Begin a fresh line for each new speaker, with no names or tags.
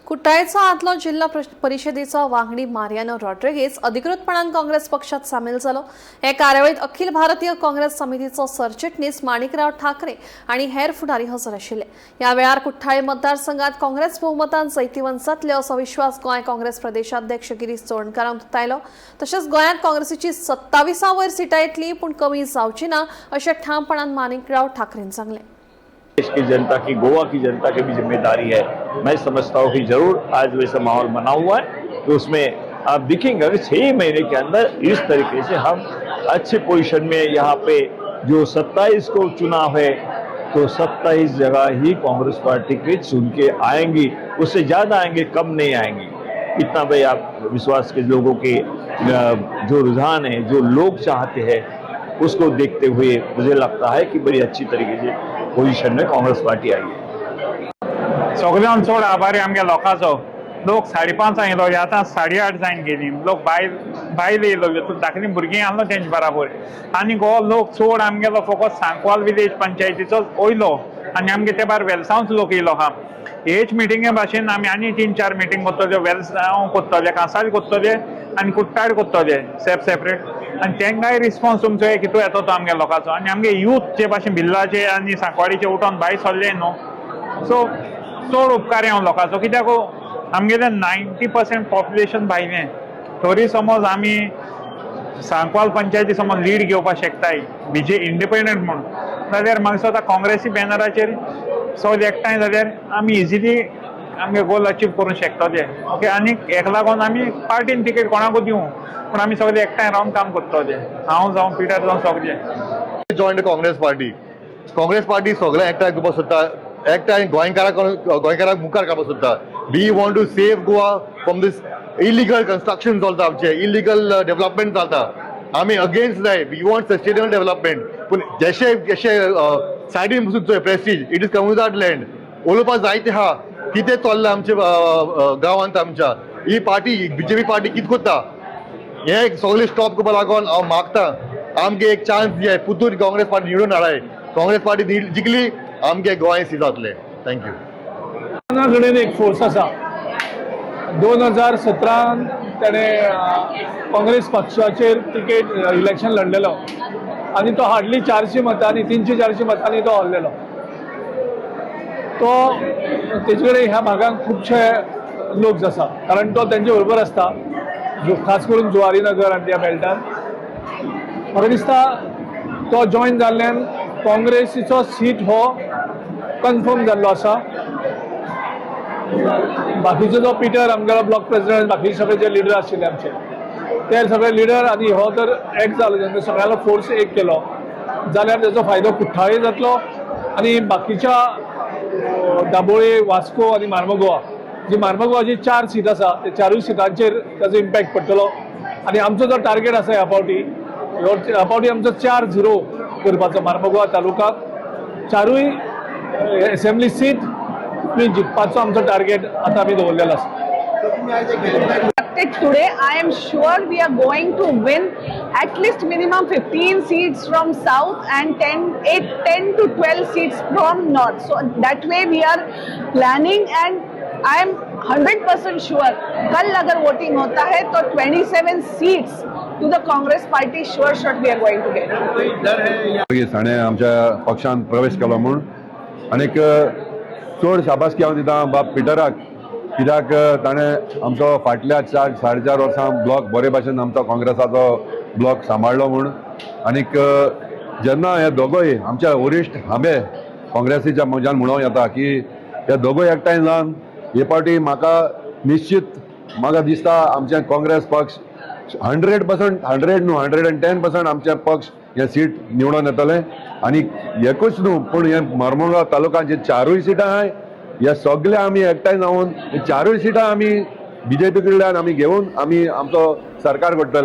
कुठ्ठाळेचो आदलो जिल्हा परिशदेचो वांगडी मारियानो रॉड्रिगेज अधिकृतपणान काँग्रेस पक्षात सामील जालो. हे कार्यावळीत अखिल भारतीय काँग्रेस समितीचो सरचिटणीस माणिकराव ठाकरे आनी हेर फुडारी हजर आशिल्ले. ह्या वेळार कुठ्ठाळे मतदारसंघात काँग्रेस बहुमतान जैतिवंत जातले असो विश्वास गोंय काँग्रेस प्रदेशाध्यक्ष गिरीश चोडणकारान उक्तायलो. तशेंच गोंयांत काँग्रेसीची 27 वयर सिटां येतली, पूण कमी जावची ना अशें ठामपणान माणिकराव ठाकरेन सांगलें.
देश की जनता की, गोवा की जनता की भी जिम्मेदारी है. मैं समझता हूँ कि जरूर आज वैसा माहौल बना हुआ है तो उसमें आप देखेंगे कि 6 महीने के अंदर इस तरीके से हम अच्छे पोजीशन में, यहाँ पे जो 27 को चुनाव है तो 27 जगह ही कांग्रेस पार्टी के चुन के आएंगी. उससे ज़्यादा आएंगे, कम नहीं आएंगी. इतना भाई आप विश्वास के लोगों के जो रुझान है, जो लोग चाहते हैं, उसको देखते हुए मुझे लगता है कि बड़ी अच्छी तरीके से पोजीशन में कांग्रेस पार्टी आई है.
सगळ्यान चड आभारी आमगे लोकांचो. लोक 5:30 येयलो, आतां 8:30 जायन गेली. लोक बायल बायल येयलो, धाकलीं भुरगीं आहलो तेंचे बराबर. आनी हो लोक चड आमगेलो फकत सांकवाल विलेज पंचायतीचोच वयलो आनी आमगे ते भायर वेलसांवच लोक येयलो आहा. हेच मिटिंगे भाशेन आमी आनी तीन चार मिटींग करतले. वेलसांव करतले, कांसावली करतले आनी कुट्टाळ करतले सेपरेट. आनी तेंकाय रिस्पॉन्स तुमचो एक हितू येतो तो आमगे लोकांचो. आनी आमगे यूथ जे भाशेन बिल्लाचे आनी सांकवाडीचे उठोन भायर सरले न्हू, सो चड उपकारी हांव लोकांचो, कित्याक आमगेलें 90% पॉप्युलेशन भायलें. तरी समज आमी सांकवाल पंचायती समज लीड घेवपाक शकताय बीजे इंडिपेंडंट म्हणून जाल्यार म्हाका दिसता काँग्रेसी बॅनराचेर सगळे एकठांय जाल्यार आमी इजिली आमगे गोल अचीव करूंक शकतले. ओके, आनी हेका लागून आमी पार्टीन तिकेट कोणाकूय दिवं, पूण आमी सगळे एकठांय रावन काम करतले. हांव जावं, पिटर जावं, सगळे.
Join the Congress party. Congress party सगळे एकठांय करपाक सोदता, एकठांय गोंयकाराक गोंयकाराक मुखार काडपाक सोदता. We want to save Goa from this illegal construction चलता आमचे, इलिगल डेव्हलपमेंट चलता. आमी अगेन्स्ट जाय. We want sustainable development. पूण जशे जशे सायडीन बसून चोय Prestige, it is comunidade land. उलोवपाक जायते आहा कितें चल्लां आमचे गांवांत. आमच्या ही पार्टी, बीजेपी पार्टी कितें करता, हे सगळें स्टॉप करपा लागून हांव मागता, आमगे एक चान्स दियाय, पुतून काँग्रेस पार्टी निवडून हाडाय. काँग्रेस पार्टी जिखली, आमगे गोंय सी जातलें. Thank you.
कडेन एक फोर्स आसा. 2017 ताणें काँग्रेस पक्षाचेर तिकेट इलेक्शन लढलेलो आनी तो हार्डली 400 मतांनी, 300-400 मतांनी तो हरलेलो. तो तेजे कडेन ह्या भागांत खुबशे लोक आसा, कारण तो तेंचे बरोबर आसता, जो खास करून जुवारी नगर आनी त्या बेल्टान. म्हाका दिसता तो जॉयन जाल्ल्यान काँग्रेसीचो सीट हो कन्फर्म जाल्लो आसा. बाकीचो जो पिटर आमगेलो ब्लॉक प्रेसिडेंट, बाकीचे सगळे जे लिडर आशिल्ले आमचे, ते सगळे लिडर आनी हो जर एक जालो, जेन्ना सगळ्यालो फोर्स एक केलो जाल्यार तेजो फायदो कुठ्ठाळे जातलो आनी बाकीच्या दाबोळे, वास्को आनी मार्मगोवा, जी मार्मगोवाची चार सीट आसा, ते चारूय सिटांचेर ताजो इम्पॅक्ट पडटलो. आनी आमचो जो टार्गेट आसा ह्या फावटी, ह्या फावटी आमचो 4-0 करपाचो. मार्मगोवा तालुकाक चारूय एसेंब्ली सीट मी जिखपाचो आमचो टार्गेट आतां आमी दवरलेलो आसा.
Elected today, I am sure we are going to win at least minimum 15 seats from south and 10, 8, 10 to 12 seats from north. So that way we are planning and I am 100% sure कल अगर voting होता है तो 27 seats to the Congress party sure shot we are going to get.
मागीर आमच्या पक्षान प्रवेश केलो म्हूण आनीक चड शाबासकी हांव दिता बाब पिटराक, कित्याक ताणें आमचो फाटल्या 4-4.5 वर्सां ब्लॉक बरे भाशेन आमचो काँग्रेसाचो ब्लॉक सांबाळ्ळो म्हूण. आनीक जेन्ना हे दोगोय आमच्या वरिश्ठ हांबे काँग्रेसीच्या म्हज्यान म्हणूंक येता की हे दोगोय एकठांय जावन हे फावटी म्हाका निश्चित म्हाका दिसता आमचें काँग्रेस पक्ष 100%, 100 न्हू, 110% आमचें पक्ष हे सीट निवडून येतलें. आनी एकूच न्हू, पूण हे मार्मोगांव तालुक्यान जे चारूय सिटां आहाय, हे सगळे आमी एकठांय जावन हे चारूय सिटां आमी बीजेपी कडल्यान आमी घेवन आमी आमचो सरकार घडटले.